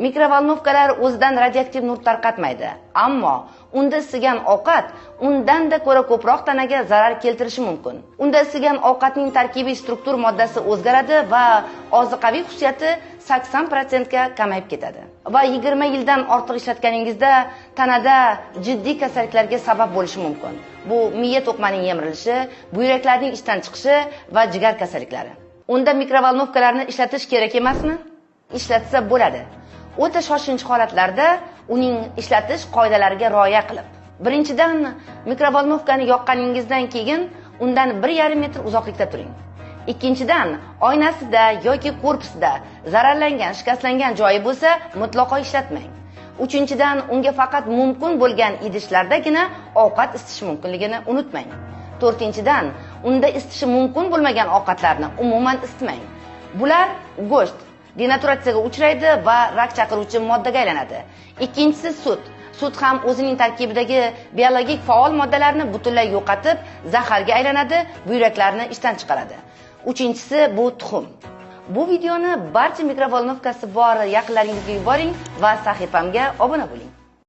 Mikrovolnovkalar o'zidan radioaktiv nur tarqatmaydi, ammo unda isigan ovqat undanda ko'ra ko'proq tanaga zarar keltirishi mumkin. Unda isigan ovqatning tarkibiy struktur moddasi o'zgaradi va oziqaviy xususiyati 80% ga kamayib ketadi. Va 20 yildan ortiq ishlatganingizda tanada jiddiy kasalliklarga sabab bo'lishi mumkin. Bu miya to'qmaning yemirilishi, buyraklarning ishdan chiqishi va jigar kasalliklari. Unda mikrovolnovkalarni ishlatish kerak emasmi? Ishlatsa bo'ladi. O'ta shoshilinch holatlarda uning ishlatish qoidalariga rioya qilib. Birinchidan, mikrovolnovkani yoqqaningizdan keyin undan 1,5 metr uzoqlikda turing. Ikkinchidan, oynasida yoki korpusida zararlangan, shikastlangan joyi bo'lsa, mutlaqo ishlatmang. Uchinchidan, unga faqat mumkin bo'lgan idishlardagina ovqat isitish mumkinligini unutmang. To'rtinchidan, unda isitishi mumkin bo'lmagan ovqatlarni umuman isitmang. Bular go'sht denaturatsiyaga uchraydi va rak chaqiruvchi moddaga aylanadi. Ikkinchisi sut. Sut ham o'zining tarkibidagi biologik faol moddalarni butunlay yo'qotib, zaharga aylanadi, buyraklarni ishdan chiqaradi. Uchinchisi bu tuxum. Bu videoni barcha mikrovolnovkasi bor yaqinlaringizga yuboring va sahifamga obuna bo'ling.